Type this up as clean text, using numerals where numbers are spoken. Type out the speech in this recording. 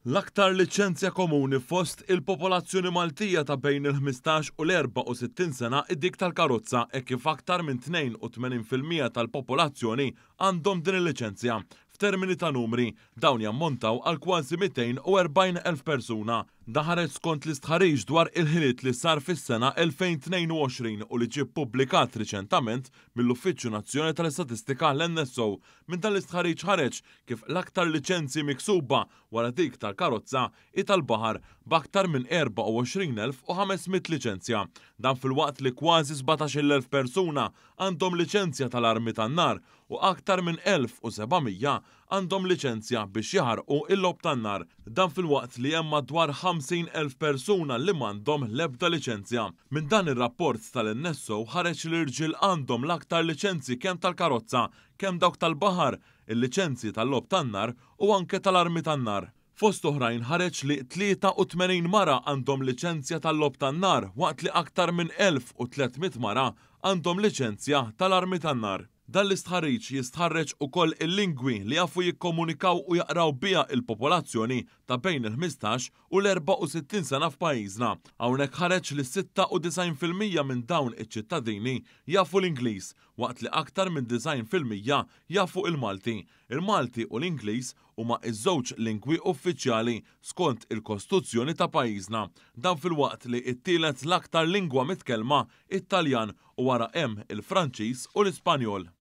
L-aktar liċenzja komuni fost il-popolazzjoni Maltija ta' bejn il-15 u l-64 sena hi dik tal-karozza hekk kif aktar minn 82% tal-popolazzjoni għandhom din il-liċenzja. F'termini ta' numri, dawn jammontaw għal kważi 240,000 persuna. Dan ħareġ skont l-istħarriġ dwar il-ħiliet li sar fis-sena 2022 u li ġie ppubblikat riċentament mill-Uffiċċju Nazzjonali tal-Istatistika, l-NSO. Minn dan l-istħarriġ ħareġ kif l-aktar liċenzji miksuba wara dik tal-karozza hi tal-baħar b'aktar minn 24,500 liċenzja. Dan filwaqt li kważi 17,000 persuna għandhom liċenzja tal-armi tan-nar u aktar minn 1,700 għandhom liċenzja biex jaħarqu l-logħob tan-nar. Dan filwaqt li hemm madwar 50,000 persuna li m'għandhom l-ebda liċenzja. Minn dan ir-rapport tal-NSO ħareġ li l-irġiel għandhom l-aktar liċenzji kemm tal-karozza, kemm dawk tal-baħar, il-liċenzji tal-logħob tan-nar u anke tal-armi tan-nar. Fost oħrajn ħareġ li 83 mara għandhom liċenzja tal-logħob tan-nar waqt li aktar minn 1,300 mara għandhom liċenzja tal-armi tan-nar. Dan l-istħarriġ jistħarreġ ukoll il-lingwi li jafu jikkomunikaw u jaqraw biha il-popolazzjoni ta' bejn il-15 u l-64 sena f'pajjiżna. Hawnhekk ħareġ li 96% minn dawn iċ-ċittadini jafu l-Ingliż waqt li aktar minn 90% jafu il-Malti. Il-Malti u l-Ingliż huma ż-żewġ lingwi uffiċjali skont il-Kostituzzjoni ta' pajjiżna. Dan filwaqt li t-tielet l-aktar lingwa mitkellma hi t-Taljan u wara hemm il-Franċiż u l-Ispanjol.